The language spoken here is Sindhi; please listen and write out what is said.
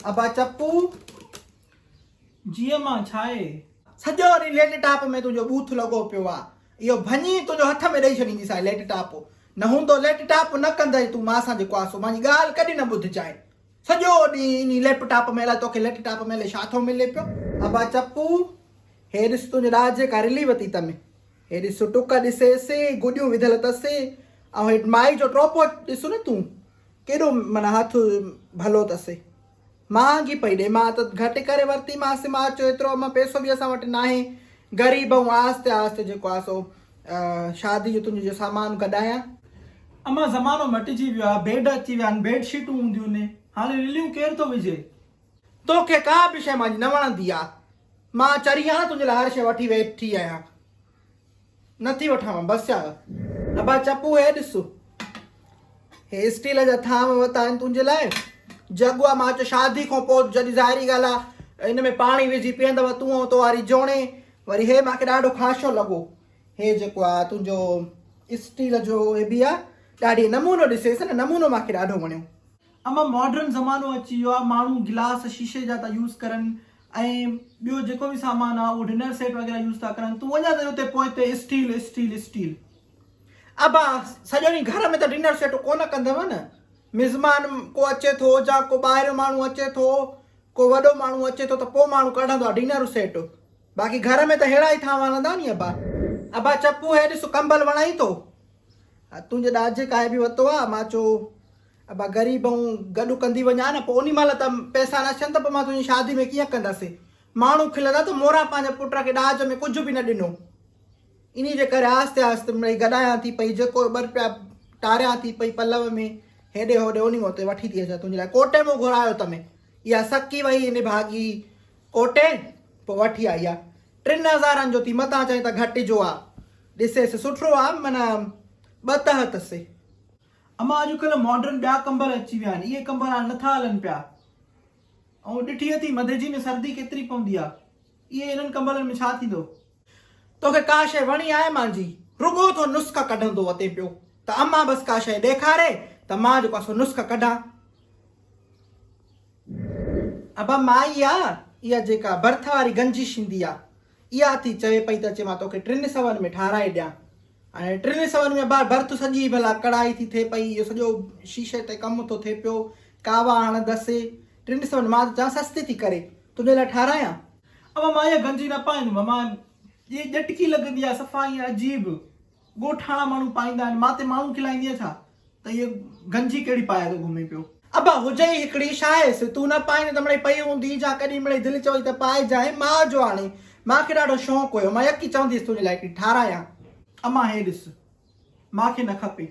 ابا چپو. جي امان ڇاهي؟ سڄو ڏينهن ليٽ ٽاپ ۾ تنهنجو ٻوٿ لڳو پيو آ. اهو ڀڃي تنهنجو هٿ ۾ ڏئي ڇڏينديسانء ليٽ ٽاپ. نه هوندو ليٽ ٽاپ نه ڪندين تون مان سان جيڪو آ سو مانجي ڳالهه ڪڏهن نه ٻڌجانء. سڄو ڏينهن انهي ليپ ٽاپ ۾ الائي توکي ليٽ ٽاپ ۾ الائي ڇا ٿو ملي پيو. ابا چپو، هي ڏس تنهنجي ڏاجي ڪا رلي وتي تم. هي ڏس ٽڪ ڏسيس، گڏيون وڌل اٿس ۽ هي مائي جو ٽوپو ڏس نه تون ڪيڏو معنيٰ هٿ ڀلو اٿس. مهانگي پئي ڏي. مان ته گهٽ ڪري ورتي مانس. مان چيو ايترو امان پئسو به اسان وٽ ناهي. غريب آهيون آهستي آهستي جيڪو آهي سو شادي جو تنهنجو جو سامان گڏايان. امان زمانو مٽجي ويو آهي. بيڊ اچي ويا آهن. بيڊ شيٽون هونديون آهن. هاڻي رليون ڪير ٿو وجهي. توکي ڪا به شيء مانجي نه وڻندي آ. مان چري آهيان تنهنجي لاء هر شيء وٺي ويٺي آهيان. نه ٿي وٺان مان بس يار. ابا چپو هي ڏس. هي اسٽيل جا ٿانو وتا آهن تنهنجي لاء. جڳ آ مان چيو شادي کان پوء جڏهن ظاهري ڳالهه آ ان ۾ پاڻي وجهي پيئندو تون ۽ تو واري جوڻي. وري هي مان کي ڏاڍو خاشو لڳو. هي جيڪو آ تنهنجو اسٽيل جو هي به آ ڏاڍي نمونو ڏسيس نه نمونو مان کي ڏاڍو وڻيو. اما ماڊرن زمانو اچي ويو آ ماڻهو گلاس شيشي جا ٿا يوز ڪرن ۽ ٻيو جيڪو به سامان آ اهو ڊنر سيٽ وغيره يوز ٿا ڪرن تون اڃا تائين اتي پوئتي اسٽيل اسٽيل اسٽيل. ابا سڄو ڏينهن گهر ۾ ته ڊنر سيٽ ڪونه ڪندؤ نه مزمان ڪو اچي ٿو جا ڪو ٻاهريون ماڻهو اچي ٿو ڪو وڏو ماڻهو اچي ٿو ته پو ماڻهو ڪڍندو آ ڊنر سيٽ باقي گهر ۾ ته ههڙا ئي ٿانو هلندا ني ابا. ابا چپو هي ڏس ڪمبل وڻائي ٿو ها تنهنجي ڏاجي ڪاهي به وتو آ مان چيو ابا غريب آهون گڏ ڪندي وڃان نه پوء انهي مهل ته پئسا نه اچن ته پوء مان تنهنجي شادي ۾ ڪيئن ڪندس ماڻهو کلندا ته موران پنهنجي پٽ کي ڏاج ۾ ڪجهه به نه ڏنو انهي جي ڪري آهستي آهستي مڙئي گڏايان ٿي پئي جيڪو ٻه رپيا ٽاريان ٿي پئي پلو ۾ هيڏي هوڏي انهي مان اتي وٺي ٿي اچان تنهنجي لاء ڪوٽي مون گهرايو ته ۾ اها سڪي وئي نڀاڳي ڪوٽي پوء وٺي آئي آ ٽن هزارن جو ٿي متان چئين ته گهٽ جو آ ڏسيس سٺو آ معنيٰ ٻه تهه اٿس. اما اڄڪلهه ماڊرن ٻيا ڪمبل اچي ويا آهن اهي ڪمبل هاڻ نٿا هلن پيا ۽ ڏٺي اٿئي مدئجي ۾ سردي ڪيتري پوندي آ اهي انهن ڪمبلن ۾ ڇا ٿيندو. توکي ڪا شيء وڻي آهي مانجي؟ رڳو ٿو نسخا ڪڍندو وتين پيو ته اما بس ڪا شيء ڏيکاري ته مان جيڪو آ سو نسخا ڪڍان. ابا مائي آ اها جيڪا برٿ واري گنجي شيندي آ اها ٿي چوي پئي ته اچي مان توکي ٽن سون ۾ ٺاهرائي ڏيان هاڻي ٽن سون ۾ ابا برٿ سڄي ڀلا ڪڙائي ٿي ٿئي پئي اهو سڄو شيشي تي ڪم ٿو ٿئي پيو ڪاوا هڻندس ٽن سون مان ته چوان سستي ٿي ڪري تنهنجي لاء ٺاهرايان. ابا مان اها گنجي نه پائيندم مان اها ڄٽڪي لڳندي آ صفا ائين عجيب ڳوٺاڻا ماڻهو پائيندا آهن مان تي ماڻهو کلائيندينء ڇا ته هيء گنجي ڪهڙي پائي ٿو گهمي پيو. ابا هجئي هڪڙي شاهيس، تون نه پائيندين ته مڙئي پئي هوندي جا ڪڏهن مڙئي دل چوئي ته پائجانء، ماء جو آڻي. مان کي ڏاڍو شوق هيو، مان يڪي چونديس تنهنجي لاء هڪڙي ٺارايان. امان هي ڏس، مان کي نه کپي.